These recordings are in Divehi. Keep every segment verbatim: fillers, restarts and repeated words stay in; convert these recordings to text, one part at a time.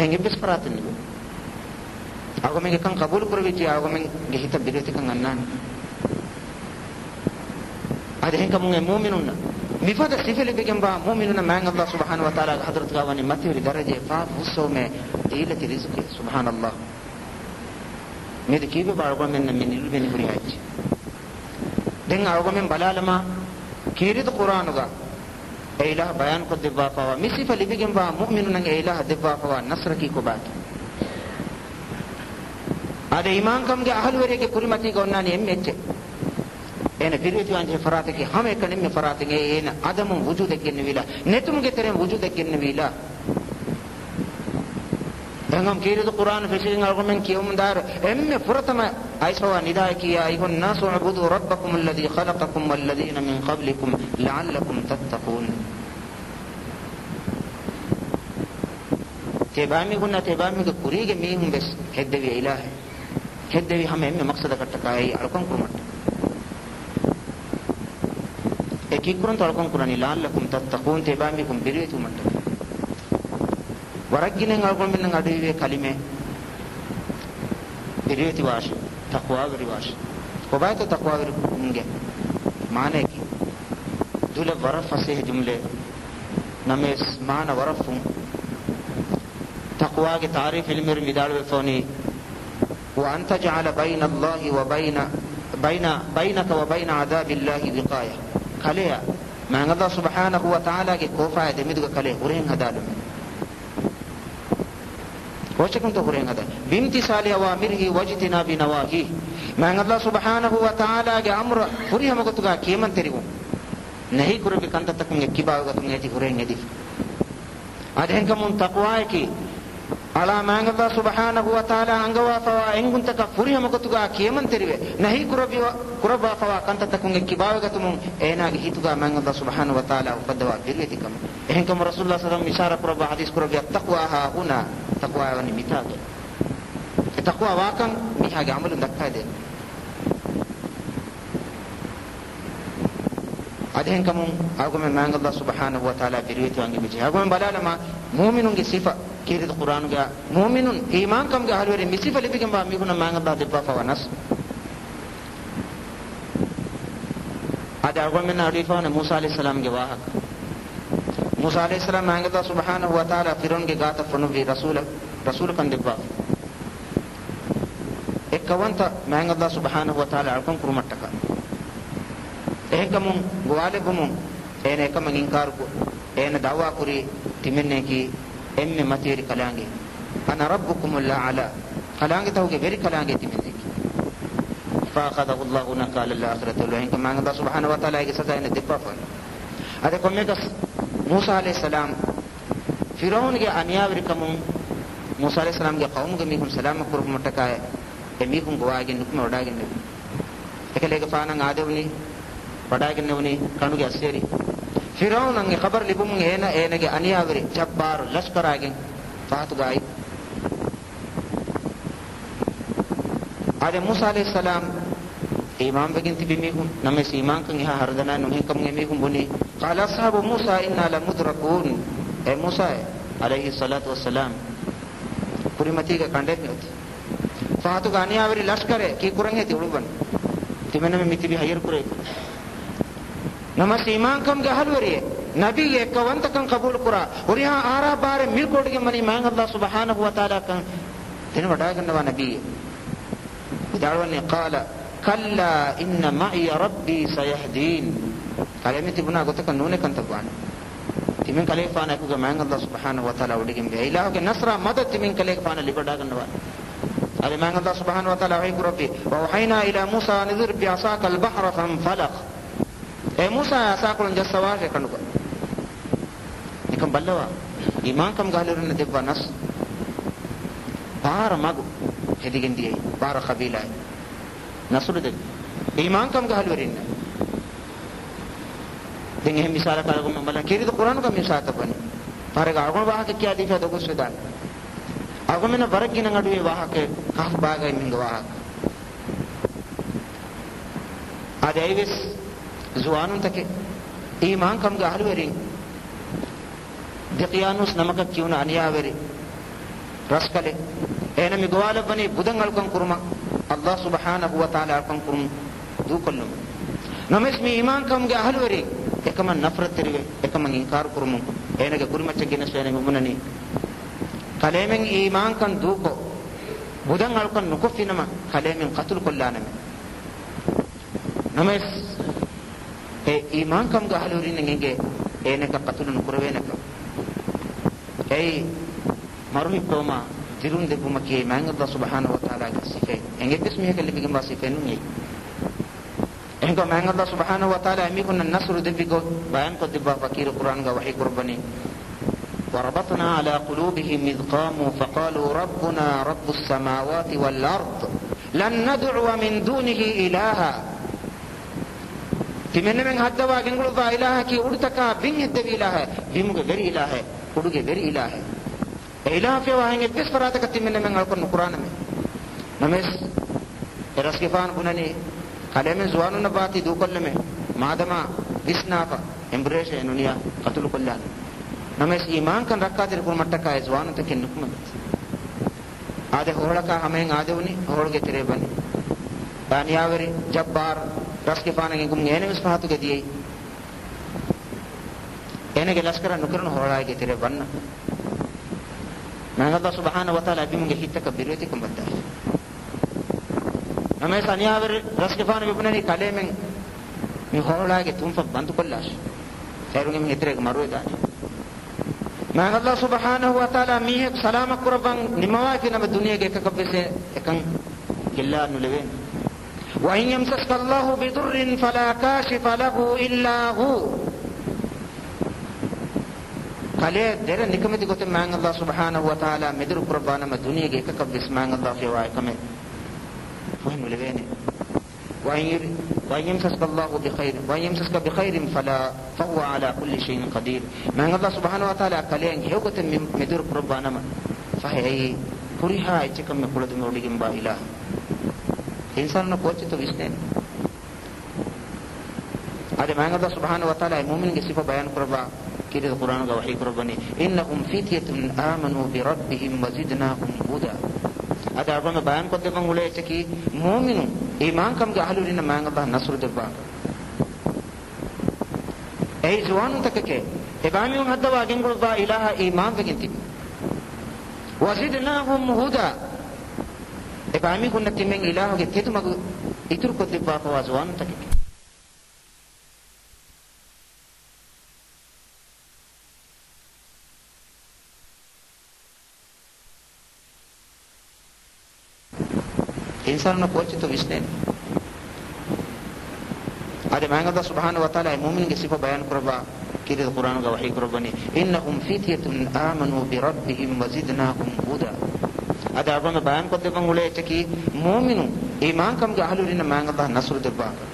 އެއްވެސް ފަރާތެއް ނުވޭ. އަޅުގަމެންގެ ކަން ޤަބޫލު ކުރެވިއްޖެ އަޅުގަމެންގެ ހިތަށް ބިރުވެތިކަން އަންނާނެ. އަދި އެހެންކަމުން އެ މުއުމިނުންނަށް މިފަދަ ސިފަ ލިބިގެންވާ މުއުމިނުންނަށް މާތް ﷲ ސުބްޙާނަހޫ ވަތަޢާލާގެ ޙަޟްރަތުގަ ވަނީ މަތިވެރި ދަރަޖައެއް، ފާފަ ފުއްސެވުމެއް، ދީލަތި ރިޒުޤެއް. ސުބްޙާނަﷲ. މިއަދު ކީއްވެބާ އަޅުގަމެންނަށް މި ނިލުވެނީ ހުރިހާ އެއްޗެއް؟ ދެން އަޅުގަމެން ބަލާލަމާ، ކީރިތި ޤުރްއާނުގަ އެ އިލާހު ބަޔާންކޮށްދެއްވާފަވާ މި ސިފަ ލިބިގެންވާ މުއުމިނުންނަށް އެ އިލާހު ދެއްވާފަވާ ނަޞްރަކީ ކޮބާތޯ؟ އާދެ، އީމާންކަމުގެ އަހުލުވެރިއެއްގެ ކުރިމަތީގަ އޮންނާނީ އެންމެ އެއްޗެއް. އޭނަ ބިރުވެތިވާންޖެހޭ ފަރާތަކީ ހަމައެކަނި އެންމެ ފަރާތެއް. އެ އޭނަ އަދަމުން ވުޖޫދަށް ގެންނެވި އިލާހު، ނެތުމުގެ ތެރެއިން ވުޖޫދަށް ގެންނެވި އިލާހު. އެހެންކަމުން ކީރިތި ޤުރްއާނު ފެށިގެން އަޅުގަނޑުމެން ކިޔަވަމުންދާއިރު، އެންމެ ފުރަތަމަ އައިސްފަވާ ނިދާއަކީ، يا أيها الناس اعبدوا ربكم الذي خلقكم والذين من قبلكم لعلكم تتقون. ތިޔަބައިމީހުންނާ ތިޔަބައިމީހުންގެ ކުރީގެ މީހުން ވެސް ހެއްދެވި އިލާހެއް. ހެއްދެވި ހަމަ އެންމެ މަޤްޞަދަކަށްޓަކާ، އެއީ އަޅުކަން ކުރުމަށްޓަކާ. އެ ކީއްކުރަންތޯ އަޅުކަން ކުރަނީ؟ لعلكم تتقون، ތިޔަބައިމީހުން ބިރުވެތިވުމަށްޓަކާ. ވަރަށް ގިނައިން އަޅުގަނޑުމެންނަށް އަޑުއިވޭ ކަލިމަ ބިރުވެތިވާށޭ، ތަޤްވާވެރިވާށޭ. ކޮބާތޯ ތަޤްވާވެރިވުމުގެ މާނަޔަކީ؟ ދުލަށް ވަރަށް ފަސޭހަ ޖުމްލައެއް، ނަމަވެސް މާނަ ވަރަށް ފުން. ތަޤްވާގެ ތަޢުރީފު ޢިލްމުވެރިން ވިދާޅުވެފަ ވަނީ، وأن تجعل بين الله وبين، بين، بينك وبين عذاب الله وقاية. ކަލެޔާ، މާތް ﷲ ސުބްޙާނަހޫ ވަތަޢާލާގެ ކޯފާއާ ދެމެދުގަ ކަލޭ ހުރެހެން ހަދާލުމެއް. ކޯއްޗަކުންތޯ ހުރެހެން ހަދާ؟ بامتثال أوامره واجتناب نواهيه. މާތް ﷲ ސުބްޙާނަހޫ ވަތަޢާލާގެ އަމުރަށް ފުރިހަމަގޮތުގަ ކިޔަމަންތެރިވުން. ނަހީ ކުރެއްވި ކަންތައްތަކުން އެއްކިބާވަގަތުން އޭތި ހުރެހެން އެދިފަ. އަދި އެހެންކަމުން ތަޤްވާއަކީ، އަޅާ މާތް ﷲ ސުބްޙާނަހޫ ވަތަޢާލާ އަންގަވާފަވާ އެންގުންތަކަށް ފުރިހަމަގޮތުގަ ކިޔަމަންތެރިވެ، ނަހީ ކުރެއްވި، ކުރައްވާފަވާ ކަންތައްތަކުން އެއްކިބާވެގަތުމުން އޭނާގެ ހިތުގަ މާތް ﷲ ސުބްޙާނަހޫ ވަތަޢާލާ އުފައްދަވާ ބިރުވެތިކަމަށް. އެހެންކަމުން ރަސޫލުﷲ ޞައްލަﷲު ޢަލައިހި ވަސައްލަމަ އިޝާރާތް ކުރައްވާ ޙަދީޘް ކުރެއްވި، التقوى هاهنا، ތަޤްވާ ވަނީ މިތާތޯ. އެ ތަޤްވާ ވާކަން މީހާގެ ޢަމަލުން ދައްކާދޭން. އަދި އެހެންކަމުން އަޅުގަމެން މާތް ﷲ ސުބްޙާނަހޫ ވަތަޢާލާ ބިރުވެތިވާން އެބަޖެހޭ. އަޅުގަމެން ބަލާލަމާ، މުއުމިނުންގެ ސިފަ ކީރިތި ޤުރްއާނުގަ މުއުމިނުން އީމާންކަމުގެ އަހުލުވެރިން މި ސިފަ ލިބިގެންވާ މީހުންނަށް މާތް ﷲ ދެއްވާފަވާ ނަޞް. އަދި އަޅުގަނޑުމެންނަށް އަޑުއިވިފަވާނެ މޫސާ ޢަލައިހިއްސަލާމްގެ ވާހަކަ. މޫސާ ޢަލައިހިއްސަލާމް މާތް ﷲ ސުބްޙާނަހޫ ވަތަޢާލާ ފިރުޢައުންގެ ގާތަށް ފޮނުއްވި ރަސޫލަ، ރަސޫލުކަން ދެއްވާފަ. އެއްކައުވަންތަ މާތް ﷲ ސުބްޙާނަހޫ ވަތަޢާލާ އަޅުކަން ކުރުމަށްޓަކާ. އެހެންކަމުން ގޮވާލެއްވުމުން އޭނަ އެކަމަށް އިންކާރުކޮށް، އޭނަ ދަޢުވާކުރީ ތިމެންނަކީ އެންމެ މަތިވެރި ކަލާނގެ. أنا ربكم الأعلى. ކަލާނގެތަކުގެ ވެރި ކަލާނގެ ތިމެންނަކީ. فأخذه الله نكال الآخرة والأولى. އެހެންކަމުން މާތް ﷲ ސުބްޙާނަހޫ ވަތަޢާލާ އޭގެ ސަޒާ އޭނަ ދެއްވާފަ. އަދި ކޮންމެއަކަސް މޫސާ ޢަލައިހިއްސަލާމް ފިރުޢައުންގެ އަނިޔާވެރިކަމުން މޫސާ ޢަލައިހިއްސަލާމްގެ ޤައުމުގެ މީހުން ސަލާމަތް ކުރުމަށްޓަކާ އެ މީހުން ގޮވާގެން ނުކުމެ ވަޑާގެންނެވި. އެކަލޭގެފާނަށް އާދެވުނީ، ވަޑާގެންނެވުނީ ކަނޑުގެ އައްސޭރި. ފިރުޢައުނަށް އެ ޚަބަރު ލިބުމުން އޭނަ އޭނަގެ އަނިޔާވެރި ޖައްބާރު ލަޝްކަރާގެން ފަހަތުގަ އައި. އާދެ، މޫސާ ޢަލައިހިއްސަލާމް އީމާންވެގެން ތިބި މީހުން، ނަމަވެސް އީމާންކަން އެހާ ހަރުދަނާ ނުހެންކަމުން އެމީހުން ބުނީ. قال أصحاب موسى إنا لمدركون. އޭ މޫސާއޭ ޢަލައިހިއްޞަލާތު ވައްސަލާމް، ކުރިމަތީގަ ކަނޑޭ މިއޮތީ. ފަހަތުގަ އަނިޔާވެރި ލަޝްކަރެއް ކީއްކުރަން ހޭ ތި އުޅުއްވަނީ؟ ތިމެންނަމެން މި ތިބީ ހައްޔަރު ކުރެވިފަ. ނަމަވެސް އީމާންކަމުގެ އަހުލުވެރިއެއް، ނަބީއެއް، އެއްކައުވަންތަކަން ޤަބޫލުކުރާ، ހުރިހާ އާރާ ބާރެއް މިލްކުވެވޮޑިގެން ވަނީ މާތް ﷲ ސުބްޙާނަހޫ ވަތަޢާލާ ކަން ދެނެވަޑައިގަންނަވާ ނަބީއެއް. ވިދާޅުވަނީ، قال كلا إن معي ربي سيهدين. ކަލޭ މި ތިބުނާ ގޮތަކަށް ނޫނޭ ކަންތައް ވާނެ. ތިމަން ކަލޭގެފާނާ އެކުގަ މާތް ﷲ ސުބްޙާނަހޫ ވަތަޢާލާ ވޮޑިގެންވޭ. އިލާހުގެ ނަޞްރާ މަދަދު ތިމަން ކަލޭގެފާނަށް ލިބިވަޑައިގަންނަވާނެ. އަދި މާތް ﷲ ސުބްޙާނަހޫ ވަތަޢާލާ ވަޙީ ކުރެއްވި، وأوحينا إلى موسى أن اضرب بعصاك البحر فانفلق. އޭ މޫސާ، އަސާކޮޅުން ޖައްސަވާށޭ ކަނޑުގަ. ނިކަން ބައްލަވާ، އީމާންކަމުގެ އަހުލުވެރިންނަށް ދެއްވާ ނަޞްރު. ބާރަ މަގު ހެދިގެން ދިޔައީ، ބާރަ ޤަބީލާއިން ނަޞްރު ދެއްވި އީމާންކަމުގެ އަހުލުވެރިންނަށް. ދެން އެހެން މިސާލަކަށް އަޅުގަނޑު ބަލާ، ކީރިތި ޤުރްއާނުގަ މިސާލަކަށް ވަނީ. ފަހަރެއްގަ އަޅުގަނޑު ވާހަކަ ކިޔާދީފަ ދޮގުސްވެދާނެ. އަޅުގަނޑުމެންނަށް ވަރަށް ގިނަ އަޑުއިވޭ ވާހަކަ، ކަހަފް ބާގައި މިންގެ ވާހަކަ. އާދެ، އައިވެސް ޒުވާނުންތަކެއް، އީމާންކަމުގެ އަހުލުވެރިން، ދިޤްޔާނޫސް ނަމަކަށް ކިޔުނު އަނިޔާވެރި، ރަސްކަލެއް. އޭނަ މި ގޮވާލައްވަނީ ބުދަށް އަޅުކަން ކުރުމަށް، ﷲ ސުބްޙާނަހޫ ވަތަޢާލާ އަޅުކަން ކުރުން ދޫކޮށްލުމަށް. ނަމަވެސް މި އީމާންކަމުގެ އަހުލުވެރިން އެކަމަށް ނަފްރަތްތެރިވެ، އެކަމަށް އިންކާރު ކުރުމުން އޭނަގެ ކުރިމައްޗަށް ގެނެސްވޭނެ މި ބުނަނީ، ކަލޭމެން އީމާންކަން ދޫކޮށް، ބުދަށް އަޅުކަން ނުކޮށްފިނަމަ، ކަލޭމެން ޤަތުލު ކޮށްލާނަމޭ. ނަމަވެސް، އެ އީމާންކަމުގެ އަހުލުވެރިންނަށް އެނގޭ އޭނައަކަށް ޤަތުލު ނުކުރެވޭނެކަން. އެއީ، މަރުހިއްޕަވުމާ ދިރުން ދެއްވުމަކީ މާތް ﷲ ސުބްޙާނަހޫ ވަތަޢާލާގެ ސިފައެއް. އެނގެއްވެސް މީހަކަށް ލިބިގެންވާ ސިފައެއް ނޫން އެއީ. އެހެންކަމުން މާތް ﷲ ސުބްޙާނަހޫ ވަތަޢާލާ އެމީހުންނަށް ނަޞްރު ދެއްވި ގޮތް ބަޔާންކޮށްދެއްވާފަ ކީރިތި ޤުރްއާނުގަ ވަޙީ ކުރައްވަނީ، وربطنا على قلوبهم إذ قاموا فقالوا ربنا رب السماوات والأرض لن ندعو من دونه إلها. ތިމެންނަމެން ހައްދަވާ ގެންގުޅުއްވާ އިލާހަކީ އުޑުތަކާ ބިން ހެއްދެވި އިލާހެއް، ބިމުގެ ވެރި އިލާހެއް، އުޑުގެ ވެރި އިލާހެއް. އެ އިލާހަށް ފިޔަވާ އެއްވެސް ފަރާތަކަށް ތިމެންނަމެން އަޅުކަން ނުކުރާނަމޭ. ނަމަވެސް، އެ ރަސްގެފާނު ބުނަނީ، ކަލޭމެން ޒުވާނުންނަށް ވާތީ ދޫކޮށްލަމޭ، މާދަމާ ވިސްނާފަ، އެމްބުރޭޝަ އެ ނުނިޔާ ޤަތުލުކޮށްލާނަން. ނަމަވެސް، އީމާންކަން ރައްކާތެރި ކުރުމަށްޓަކާ އެ ޒުވާނުންތަކެއް ނުކުމެވެސް. އާދެ، ހޯޅަކާ ހަމައިން އާދެވުނީ، ހޯޅުގެ ތެރޭ ވަނީ. އަނިޔާވެރި ޖައްބާރު ރަސްގެފާނަށް އެނގުމުން އޭނަ ވެސް ފަހަތުގަ ދިޔައީ. އޭނަގެ ލަސްކަރަށް ނުކެރުނު ހޯޅާއިގެ ތެރެ ވަންނަ. މާތް ﷲ ސުބްޙާނަހޫ ވަތަޢާލާ އެބިމުގެ ހިތްތަކަށް ބިރުވެތިކަން ވައްދާފި. ނަމަވެސް އަނިޔާވެރި ރަސްގެފާނު މި ބުނަނީ ކަލޭމެން މި ހޯޅާއިގެ ތުންފަތް ބަންދުކޮށްލާށި. އޭރުން އެމީހުން އެތެރޭގަ މަރުވެދާނެ. މާތް ﷲ ސުބްޙާނަހޫ ވަތަޢާލާ މީހަކު ސަލާމަތް ކުރައްވަން ނިންމަވާފިނަމަ ދުނިޔޭގެ އެކަކަށްވެސް އެކަން ގެއްލާ ނުލެވޭނެ. وإن يمسسك الله بضر فلا كاشف له إلا هو. ކަލެއަށް ދެރަ ނިކަމެތި ގޮތެއް މާތް ﷲ ސުބްޙާނަހޫ ވަތަޢާލާ މެދުރު ކުރައްވާނަމަ ދުނިޔޭގެ އެކަކަށްވެސް މާތް ﷲ ފިޔަވާ އެކަމެއް ފޮހެއް ނުލެވޭނެ. وإن ير-، وإن يمسسك الله بخير، وإن يمسسك بخير فلا، فهو على كل شيء قدير. މާތް ﷲ ސުބްޙާނަހޫ ވަތަޢާލާ ކަލެއަށް ހެޔޮގޮތެއް މި-، މެދުރު ކުރައްވާނަމަ، ފަހެ އެއީ ހުރިހާ އެއްޗަކަށް މި ކުޅަދުންވެވޮޑިގެންވާ އިލާހު. އިންސާނުންނަށް ކޯއްޗެއްތޯ ވިސްނޭނެ. އާދެ، މާތް ﷲ ސުބްޙާނަހޫ ވަތަޢާލާ އެ މުއުމިނުންގެ ސިފަ ބަޔާން ކުރައްވާ ކީރިތި ޤުރްއާނުގަ ވަޙީ ކުރައްވަނީ، إنهم فتية آمنوا بربهم وزدناهم هدى. އާދެ، އަޅުގަނޑު ބަޔާންކޮށްދެއްވަން އުޅޭ އެއްޗަކީ، މުއުމިނުން، އީމާންކަމުގެ އަހުލުވެރިންނަށް މާތް ﷲ ނަޞްރު ދެއްވާ. އެއީ ޒުވާނުންތަކެކޭ، އެބައިމީހުން ހައްދަވާ ގެންގުޅުއްވާ އިލާހަށް އީމާންވެގެން ތިބި. وزدناهم هدى. އެބައިމީހުންނަށް ތިމެން އިލާހުގެ ތެދުމަގު އިތުރުކޮށްދެއްވާފަވާ ޒުވާނުންތަކެކޭ. އިންސާނުންނަށް ކޯއްޗެއްތޯ ވިސްނޭނެ. އާދެ، މާތް ﷲ ސުބްޙާނަހޫ ވަތަޢާލާ އެ މުއުމިނުންގެ ސިފަ ބަޔާން ކުރައްވާ ކީރިތި ޤުރްއާނުގަ ވަޙީ ކުރައްވަނީ، إنهم فتية آمنوا بربهم وزدناهم هدى. އާދެ، އަޅުގަނޑު ބަޔާންކޮށްދެއްވަން އުޅޭ އެއްޗަކީ، މުއުމިނުން، އީމާންކަމުގެ އަހުލުވެރިންނަށް މާތް ﷲ ނަޞްރު ދެއްވާކަން.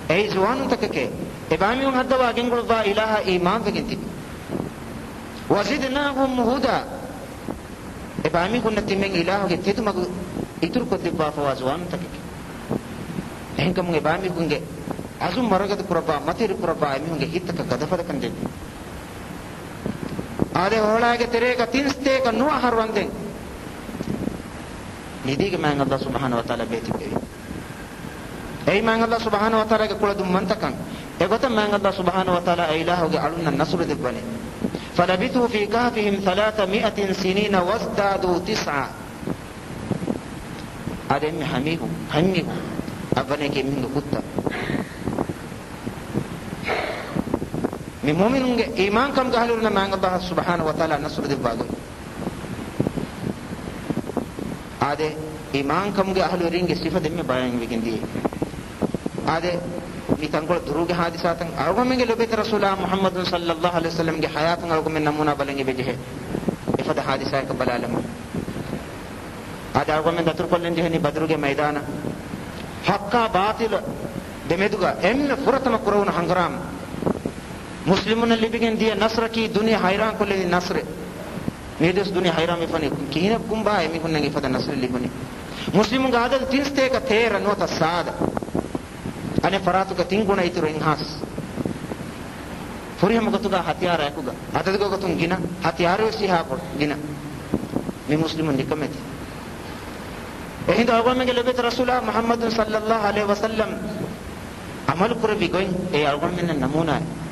އެއީ ޒުވާނުންތަކެކޭ، އެބައިމީހުން ހައްދަވާ ގެންގުޅުއްވާ އިލާހަށް އީމާންވެގެން ތިބި. وزدناهم هدى. އެބައިމީހުންނަށް ތިމެން އިލާހުގެ ތެދުމަގު އިތުރުކޮށްދެއްވާފަވާ ޒުވާނުންތަކެކޭ. އެހެންކަމުން އެބައިމީހުންގެ އަޒުމް ވަރަގަދު ކުރައްވާ، މަތިވެރި ކުރައްވާ، އެމީހުންގެ ހިތްތަކަށް ގަދަފަދަކަން ދެއްވި. އާދެ، ހޯޅާއިގެ ތެރޭގަ ތިން ސަތޭކަ ނުވަ އަހަރު ވަންދެން ނިދީގެ މާތް ﷲ ސުބްޙާނަހޫ ވަތަޢާލާ ބޭތިއްބެވި. އެއީ މާތް ﷲ ސުބްޙާނަހޫ ވަތަޢާލާގެ ކުޅަދުންވަންތަކަން. އެގޮތަށް މާތް ﷲ ސުބްޙާނަހޫ ވަތަޢާލާ އެ އިލާހުގެ އަޅުންނަށް ނަޞްރު ދެއްވަނީ. فلبثوا في كهفهم ثلاثمائة سنين وازدادوا تسعا. އާދެ، އެންމެ ހަމީހު، ހަމީހު އަށްވަނޭކޭ އެމީހުންގެ ހުއްދަ. މި މުއުމިނުންގެ އީމާންކަމުގެ އަހުލުވެރިންނަށް މާތް ﷲ ސުބްޙާނަހޫ ވަތަޢާލާ ނަޞްރު ދެއްވާ ގޮތް. އާދެ، އީމާންކަމުގެ އަހުލުވެރިންގެ ސިފަ ދެންމެ ބަޔާންވެގެން ދިޔައީ. އާދެ، މި ތަންކޮޅު ދުރުގެ ޙާދިސާތައް އަޅުގަނޑުމެންގެ ލޮބުވެތި ރަސޫލާ މުޙައްމަދު ޞައްލައްލާހު ޢަލައިހި ވަސައްލަމްގެ ޙަޔާތުން އަޅުގަނޑުމެން ނަމޫނާ ބަލަން އެބަޖެހޭ. އެފަދަ ޙާދިސާއަކަށް ބަލާލަމާ. އާދެ، އަޅުގަނޑުމެން ދަތުރުކޮށްލަން ޖެހެނީ ބަދުރުގެ މައިދާނަށް. ޙައްޤާ ބާޠިލު ދެމެދުގަ އެންމެ ފުރަތަމަ ކުރެވުނު ހަނގުރާމަ. މުސްލިމުންނަށް ލިބިގެން ދިޔަ ނަޞްރަކީ ދުނިޔެ ހައިރާންކޮށްލެނި ނަޞްރެއް. މިއަދުވެސް ދުނިޔެ ހައިރާންވެފަނީ ކިހިނެއް ކުންބާ އެމީހުންނަށް އެފަދަ ނަޞްރެއް ލިބުނީ. މުސްލިމުންގެ އަދަދު ތިން ސަތޭކަ ތޭރަ ނުވަތަ ސާދަ. އަނެއް ފަރާތުގަ ތިން ގުނަ އިތުރު އެއްހާސް. ފުރިހަމަ ގޮތުގަ ހަތިޔާރާ އެކުގަ، އަދަދުގެ ގޮތުން ގިނަ، ހަތިޔާރުވެސް އެހާ ބޮޑު ގިނަ. މި މުސްލިމުން ނިކަމެތި. އެހިނދު އަޅުގަނޑުމެންގެ ލޮބުވެތި ރަސޫލާ މުޙައްމަދު ޞައްލައްލާހު ޢަލައިހި ވަސައްލަމް ޢަމަލު ކުރެއްވި ގޮތް އެ އަޅުގަނޑުމެންނަށް ނަމޫނާއެއް.